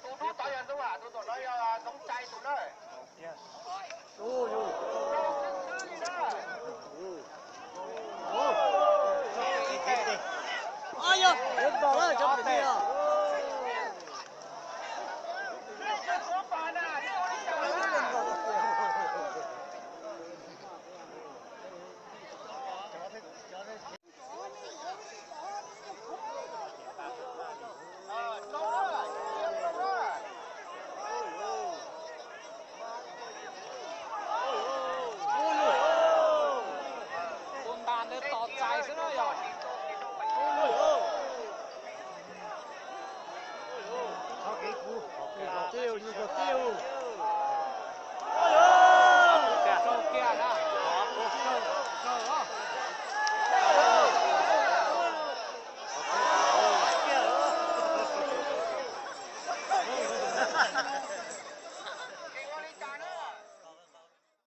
Tus tod yog ntoo, tus tom no yog ntoo cai tus na. Tus ntas ntawd tos txais xwb na yog.